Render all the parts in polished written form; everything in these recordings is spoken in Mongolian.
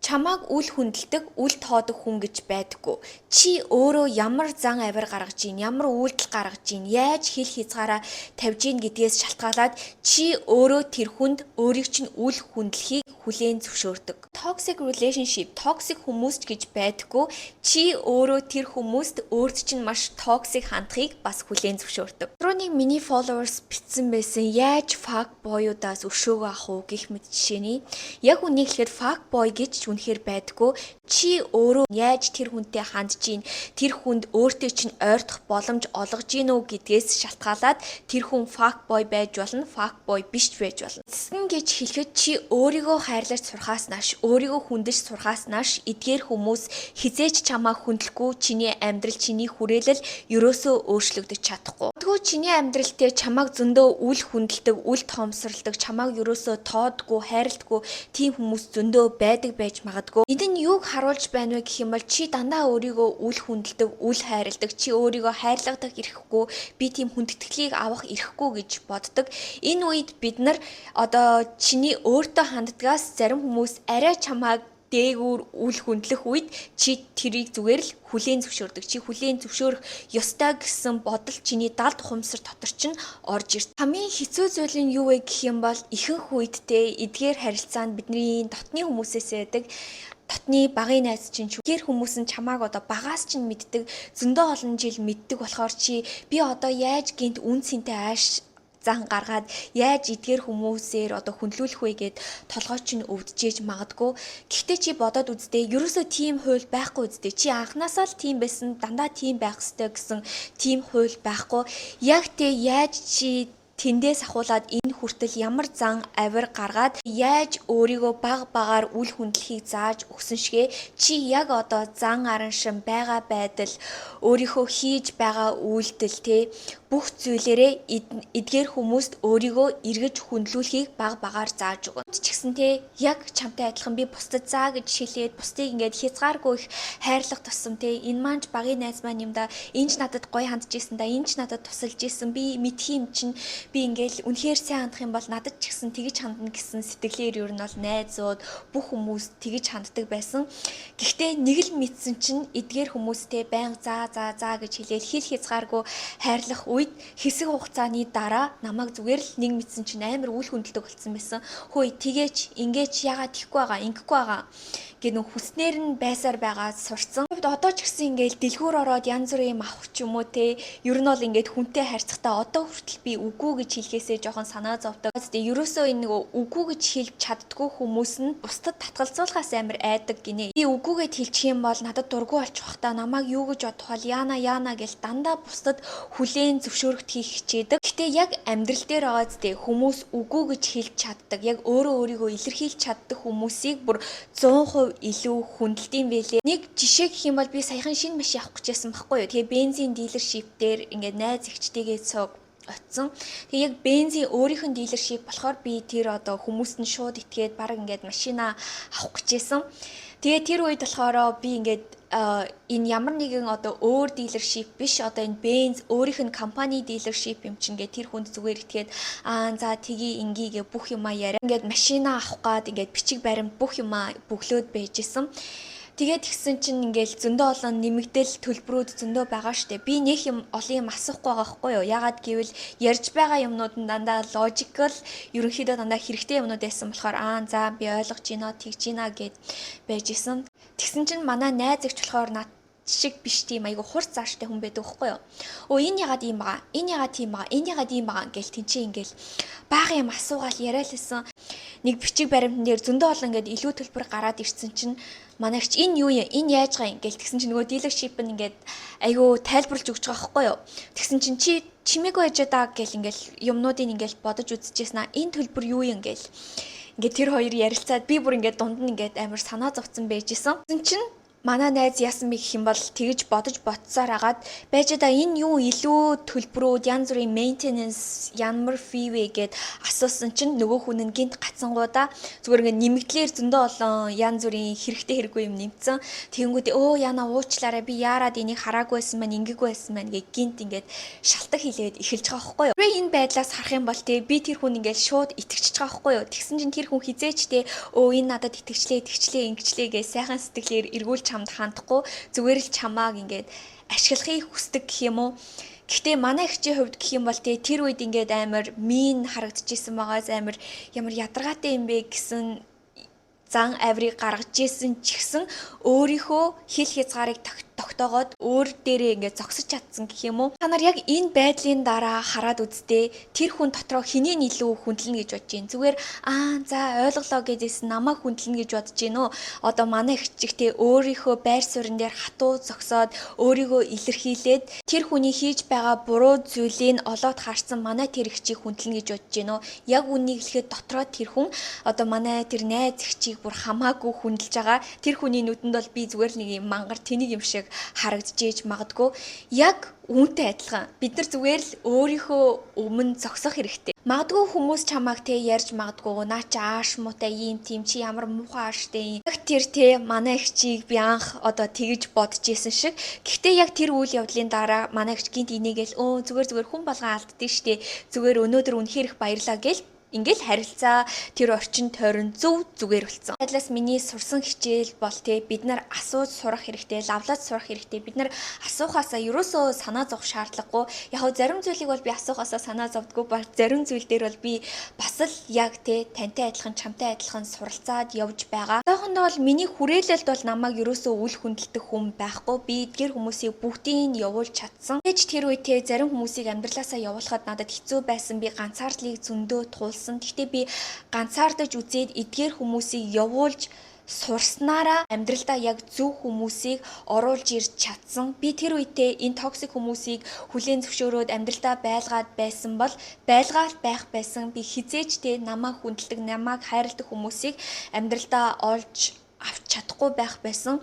Чамааг үл хүндэлдэг, үл тоодог хүн гэж байдаггүй. Чи өөрөө ямар зан авир гаргаж ийн, ямар үйлдэл гаргаж ийн, яаж хил хязгаараа тавьж ийн гэдгээс шалтгаалаад чи өөрөө тэр хүнд өөрийг чинь үл хүндлэхийг хүлээн зөвшөөрдөг. Toxic relationship, toxic хүмүүс ч гэж байдаггүй. Чи өөрөө тэр хүмүүст өөрт чинь маш toxic хандахыг бас хүлээн зөвшөөрдөг. Түрүүнийг миний followers бичсэн байсан, яаж fuck boy-удаас өшөөгөө авах уу гэх мэт жишээний. Яг үнийг хэлэхэд fuck boy гэж ч үнэхээр байдаггүй. Чи өөрөө яаж тэр хүнтэй хандж ийн, тэр хүнд өөртөө чинь ойртох боломж олгож ийн үү гэдгээс шалтгаалаад тэр хүн fuck boy байж болно, fuck boy биш байж болно. Эцэст гэж хэлэхэд чи өөрийгөө хайрлаж сурхаас нааш, өөрийгөө хүндэж сурхаас нааш эдгээр хүмүүс хэзээ ч чамайг хүндлэхгүй, чиний амьдрал, чиний хүрээлэл ерөөсөө өөрчлөгдөж чадахгүй. Тэгвэл чиний амьдрал дээр чамайг зөндөө үл хүндэлдэг, үл тоомсорлдог, чамайг ерөөсөө тоодгүй, хайрладаггүй тийм хүмүүс зөндөө байдаг байж магадгүй. Энэ нь юуг харуулж байна вэ гэх юм бол чи дандаа өөрийгөө үл хүндэлдэг, үл хайрладаг, чи өөрийгөө хайрлагдах эрхгүй, би тийм хүндэтгэлийг авах эрхгүй гэж боддог. Энэ үед бид нар одоо чиний өөртөө ханддагаас зарим хүмүүс арай чамайг дээгүүр үл хүндлэх үед чи тэрийг зүгээр л хүлээн зөвшөөрдөг. Чи хүлээн зөвшөөрөх ёстой гэсэн бодол чиний далд ухамсар дотор чинь орж ирдэг. Хамгийн хэцүү зүйл нь юу вэ гэх юм бол ихэнх үед те эдгээр харилцаанд бидний дотны хүмүүсээс байдаг, дотны багын найз чинь гэр хүмүүс нь чамааг одоо багаас чинь мэддэг, зөндөө олон жил мэддэг болохоор чи би одоо яаж гэнэт үнэ цэнтэй ааш зан гаргаад яаж эдгээр хүмүүсээр одоо хүндлүүлэх вэ гээд толгой чинь өвдөж магадгүй. Гэхдээ чи бодоод үз дээ. Ерөөсөө тийм хууль байхгүй үз дээ. Чи анхнаасаа л тийм байсан, дандаа тийм байх ёстой гэсэн тийм хууль байхгүй. Яг тэ яаж чи тэндээс ахуулаад энэ хүртэл ямар зан авир гаргаад, яаж өөрийгөө баг багаар үл хүндлэхийг зааж өгсөн шигээ чи яг одоо зан араншин, байгаа байдал, өөрийнхөө хийж байгаа үйлдэл те бүх зүйлээрээ эдгээр хүмүүст өөрийгөө эргэж хүндлүүлэхийг баг багаар зааж өгнө. Ч гэсэн те яг чамтай адилхан би бусдад заа гэж хэлээд, бусдыг ингээд хязгааргүй их хайрлах тусам те энэ маань ч багын найз маань юм да, энэ ч надад гоё хандж исэн да, энэ ч надад тусалж исэн, би мэдх юм чинь, би ингээл үнэхээр сайн хандах юм бол надад ч гэсэн тэгж хандна гэсэн сэтгэлээр ер нь бол найзууд, бүх хүмүүс тэгж ханддаг байсан. Гэхдээ нэг л мэдсэн чинь эдгээр хүмүүстэй байнга заа заа заа гэж хэлээл хил хязгааргүй хайрлах үед хэсэг хугацааны дараа намайг зүгээр л нэг мэдсэн чинь амар үл хүндэлдэг болсон байсан. Хөөе, тэгээч, ингээч, яагаад тийхгүй байгаа, ингэхгүй байгаа гэ нөх хүснээр нь байсаар байгаа сурцсан. Хувьд одоо ч гэсэн ингээл дэлгүүр ороод янз бүрийн юм авах ч юм уу те, ер нь бол ингээд хүнтэй харьцахдаа одоо хүртэл би үгүй гэж хэлэхээсээ жоохон санаа зовдог. Тэгээ ерөөсөө энэ нөгөө үгүй гэж хэлж чаддгүй хүмүүс нь бусдад татгалзуулахаас амар айдаг гинэ. Би үгүй гэж хэлчих юм бол надад дургүй болчих бах та, намайг юу гэж бодох бол, яана яана гэл дандаа бусдад хүлээн зөвшөөрөгдөхийг хичээдэг. Гэтэ яг амьдрал дээр байгаа зү хүмүүс үгүй гэж хэлж чаддаг, яг өөрөө өөрийгөө илэрхийлж чаддаг хүмүүсийг бүр 100% илүү хүндэлдэг юм байлээ. Нэг жишээ гэх юм бол би саяхан шинэ машин авах гэжсэн байхгүй юу. Тэгээ бензин dealership дээр ингээд найз эгчтэйгээ цуг очсон. Тэгээ яг бензин өөрийнх нь dealership болохоор би тэр одоо хүмүүст нь шууд итгээд баг ингээд машина авах гэжсэн. Тэгээ тэр үед болохоор би ингээд энэ ямар нэгэн одоо өөр dealership биш, одоо энэ Benz өөрийнх нь компани dealership юм чинь гэ тэр хүнд зүгээр итгээд аа за тгий ингийн гэ бүх юмаа яриа. Ингээд машина авах гад ингээд бичиг баримт бүх юмаа бөглөөд байжсэн. Тэгээд тэгсэн чинь ингээл зөндөө олон нэмэгдэл төлбөрүүд зөндөө байгаа штэ. Би нэг юм олон юм асуухгүй байгаа байхгүй юу? Ягаад гэвэл ярьж байгаа юмнууд нь дандаа logical, ерөнхийдөө дандаа хэрэгтэй юмнууд байсан болохоор аа за би ойлгож байна, тэгж байна гэд байж исэн. Тэгсэн чинь манай найз эгч болохоор над шиг биш, тийм айгу хурц зааштай хүн байдаг байхгүй юу? Өө, энэ ягаад ийм байгаа? Энэ ягаад тийм байгаа? Энэ ягаад ийм байгаа гэл тэнцээ ингээл бага юм асуугаал яриа л исэн. Нэг бичиг баримтан дээр зөндөө олон ингээд илүү төлбөр гараад ирсэн чинь манай эгч энэ юу юм? Энэ яаж байгаа юм гэл тэгсэн чинь нөгөө dealership нь ингээд айгу тайлбарлаж өгч байгаа байхгүй юу? Тэгсэн чинь чи чимээгүй байж даа гэл ингээл юмнуудыг ингээл бодож үзчихсэн аа, энэ төлбөр юу юм гэл ингээд тэр хоёр ярилцаад би бүр ингээд дунд нь ингээд амар санаа зовцсон байж исэн. Тэгсэн чинь Манай найз яасан бэ гэх юм бол тэгж бодож бодсоор агаад байж, да, энэ юу илүү төлбөрүүд, янз бүрийн maintenance, ямар fee вэ гэд асуусан чинь нөгөө хүн нь гэнэт гацсангуудаа зүгээр ингээд нэмэгдлээр зөндөө олон янз бүрийн хэрэгтэй хэрэггүй юм нэмсэн. Тэгэнгүүт "Өө, яна, уучлаарай, би яарад энийг хараагүй байсан маань, ингээгүү байсан маань" гэх гэнэт ингээд шалтак хийлээд эхэлж байгаа байхгүй юу. Би энэ байдлаас харах юм бол те, би тэр хүн ингээд шууд итгэчихэж байгаа байхгүй юу. Тэгсэн чинь тэр хүн хэзээ ч те, "Өө, энэ надад итгэчлээ, итгэчлээ, ингэчлээ" гэж сайхан сэтгэлээр эргүүлж чамд хандахгүй, зүгээр л чамааг ингээд ашиглахыг хүсдэг гэх юм уу. Гэхдээ манай эгчийн хувьд гэх юм бол те, тэр үед ингээд амар mean харагдчихсан байгаас амар ямар ядаргаатай юм бэ гэсэн зан авирыг гаргаж исэн ч гэсэн өөрийнхөө хил хязгаарыг тогтоогоод өөр дээрээ ингээд зогсож чадсан гэх юм уу. Та нар яг энэ байдлын дараа хараад үздээ, тэр хүн дотроо хэнийг илүү хүндлэнэ гэж бодож байна? Зүгээр "Аа, за, ойлголоо" гэжсэн намайг хүндлэнэ гэж бодож байна уу? Одоо манай эгчигтэй өөрийнхөө байр суурин дээр хатуу зогсоод, өөрийгөө илэрхийлээд, тэр хүний хийж байгаа буруу зүйлийг олоод харсан манай тэр эгчийг хүндлэнэ гэж бодож байна уу? Яг үннийг хэлэхэд дотроо тэр хүн одоо манай тэр найз эгчийг бүр хамаагүй хүндэлж байгаа. Тэр хүний нүдэнд бол би зүгээр л нэг юм мангар тэнэг юм шиг харагдчихэж магадгүй. Яг үүнтэй адилхан. Бид нар зүгээр л өөрийнхөө өмнө зогсох хэрэгтэй. Магадгүй хүмүүс чамааг те ярьж магадгүй, "Наа чи ааш муутай, ийм тийм, чи ямар муухай ааштай." Яг тэр те, манай эгчийг би анх одоо тэгж бодож исэн шиг. Гэхдээ яг тэр үйл явдлын дараа манай эгч гэнэт инээгээл, "Өө, зүгээр, зүгээр, хүн болгон алддээ штэ. Зүгээр, өнөөдөр үнэхээр их баярлаа" гэл ингээл харилцаа тэр орчин тойрон зөв зүгээр болсон. Байдлаас миний сурсан хичээл бол те, бид нар асууж сурах хэрэгтэй, лавлаад сурах хэрэгтэй. Бид нар асуухаасаа ерөөсөө санаа зовох шаардлагагүй. Яг нь зарим зүйлийг бол би асуухаасаа санаа зовдгоо, ба зарим зүйл дээр бол би бас л яг те, тантай адилхан, чамтай адилхан суралцаад явж байгаа. Одоохондоо бол миний хүрээлэлд бол намайг ерөөсөө үл хүндэлдэг хүн байхгүй. Би эдгээр хүмүүсийг бүгдийг нь явуулж чадсан. Тэгэж тэр үе те, зарим хүмүүсийг амьдралаасаа явуулахад надад хэцүү байсан. Би ганцаардлыг зөндөө туулсан. Гэхдээ би ганцаардаж үзээд эдгээр хүмүүсийг явуулж сурснараа амьдралдаа яг зөв хүмүүсийг оруулж ирж чадсан. Би тэр үедээ энэ toxic хүмүүсийг хүлээн зөвшөөрөөд амьдралдаа байлгаад байсан бол байлгаал байх байсан. Би хэзээ ч те, намайг хүндэлдэг, намайг хайрладаг хүмүүсийг амьдралдаа олж авч чадахгүй байх байсан.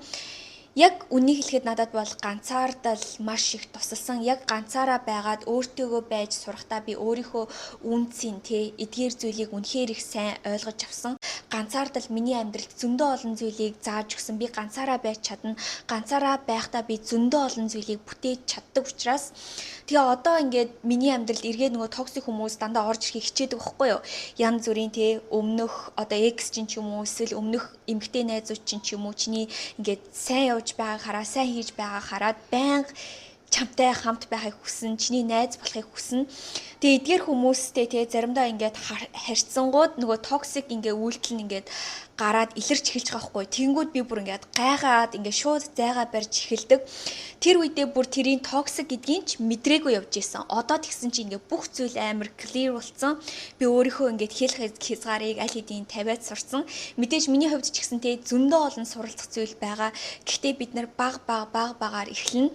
Яг үннийг хэлэхэд надад бол ганцаардал маш их тусалсан. Яг ганцаараа байгаад өөртөөгөө байж сурахдаа би өөрийнхөө үнцийн те, эдгээр зүйлийг үнэхээр их сайн ойлгож авсан. Ганцаардал миний амьдралд зөндөө олон зүйлийг зааж өгсөн. Би ганцаараа байж чадна. Ганцаараа байхдаа би зөндөө олон зүйлийг бүтээж чаддаг учраас тэгээ одоо ингээд миний амьдралд эргээд нөгөө toxic хүмүүс дандаа орж ирэхийг хичээдэг байхгүй юу? Янз бүрийн те, өмнөх одоо ex чинь ч юм уу, эсвэл өмнөх эмэгтэй найзууд чинь ч юм уу, чиний ингээд сайн явж байгааг хараа, сайн хийж байгааг хараад байнга чамтай хамт байхыг хүсэн, чиний найз болохыг хүснэ. Тэгээ эдгээр хүмүүстэй те, заримдаа ингээд харьцангууд нөгөө toxic ингээ үйлдэл нь ингээд гараад илэрч эхэлж байгаа байхгүй. Тэнгүүд би бүр ингээд гайхаад ингээд шууд зайгаа барьж эхэлдэг. Тэр үедээ бүр тэрийн toxic гэдгийг ч мэдрээгүй явж исэн. Одоо тэгсэн чи ингээд бүх зүйл амар clear болсон. Би өөрийнхөө ингээд хэл хязгаарыг аль хэдийн тавиад сурсан. Мэдээж миний хувьд ч гэсэн те, зөндөө олон суралцах зүйл байгаа. Гэхдээ бид нар баг баг баг багаар эхэлнэ.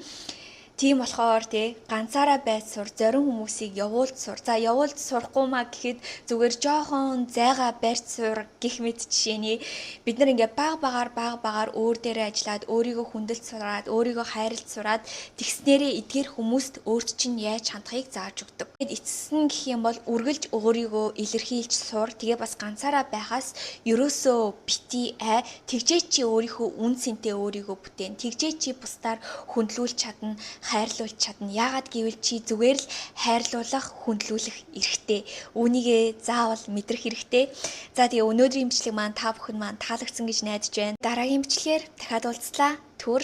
Тийм болохоор тий, ганцаараа байж сур, зарим хүмүүсийг явуулж сур. За, явуулж сурахгүй маа гэхэд зүгээр жоохон зайгаа барьж сур гэх мэт жишээний бид нар ингээ баг багаар, баг багаар өөр дээрээ ажиллаад, өөрийгөө хүндэлж сураад, өөрийгөө хайрлаж сураад, тэгснээрээ эдгээр хүмүүст өөрт чинь яаж хандахыг зааж өгдөг. Тэгэд эцэс нь гэх юм бол үргэлж өөрийгөө илэрхийлж сур. Тэгээ бас ганцаараа байхаас ерөөсөө битий ай. Тэгжээ чи өөрийнхөө үнэ цэнтэй өөрийгөө бүтээн. Тэгжээ чи бусдаар хүндлүүлж чадна, хайрлуулж чадна. Яагаад гэвэл чи зүгээр л хайрлуулах, хүндлүүлэх эрхтэй. Үүнийгээ заавал мэдрэх хэрэгтэй. За, тэгээ өнөөдрийн бичлэг маань та бүхэн маань таалагдсан гэж найдаж байна. Дараагийн бичлэгээр дахиад уулзлаа. Түр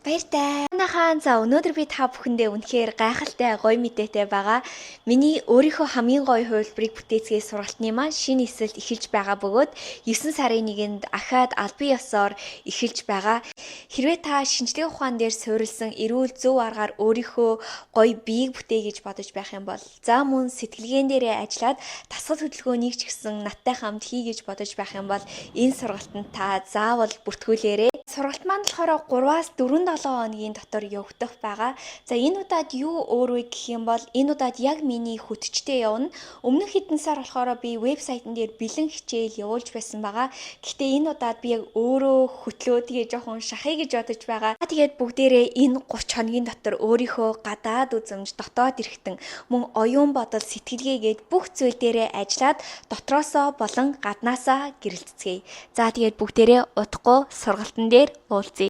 баяртай. Манайхаан, за, өнөөдөр би та бүхэндээ үнэхээр гайхалтай гоё мэдээтэй байгаа. Миний өөрийнхөө хамгийн гоё хувилбарыг бүтээцгээ сургалтны маань шинэ элсэлт эхэлж байгаа бөгөөд 9 сарын 1-нд ахаад албан ёсоор эхэлж байгаа. Хэрвээ та шинжлэх ухаан дээр суурилсан эрүүл зөв аргаар өөрийнхөө гоё биеийг бүтээе гэж бодож байх юм бол, за, мөн сэтгэлгээн дээрээ ажиллаад дасгал хөдөлгөөнийг ч гэсэн надтай хамт хий гэж бодож байх юм бол энэ сургалтанд та заавал бүртгүүлээрэй. Сургалт маань болохоор 3-аас 4-7 хоногийн дотор явагдах байгаа. За, энэ удаад юу өөр вэ гэх юм бол энэ удаад яг миний хөтчтэй явна. Өмнөх хэдэн сар болохоор би вебсайтн дээр бэлэн хичээл явуулж байсан байгаа. Гэхдээ энэ удаад би яг өөрөө хөтлөө, тэгээ жоохон шахъя гэж бодож байгаа. Тэгээд бүгдээрээ энэ 30 хоногийн дотор өөрийнхөө гадаад үзэмж, дотоод эрхтэн, мөн оюун бодол, сэтгэлгээ гээд бүх зүйл дээрээ ажиллаад дотроосоо болон гаднаасаа гэрэлтцгээе. За, тэгээд бүгдээрээ удахгүй сургалтын дээр уулзъя.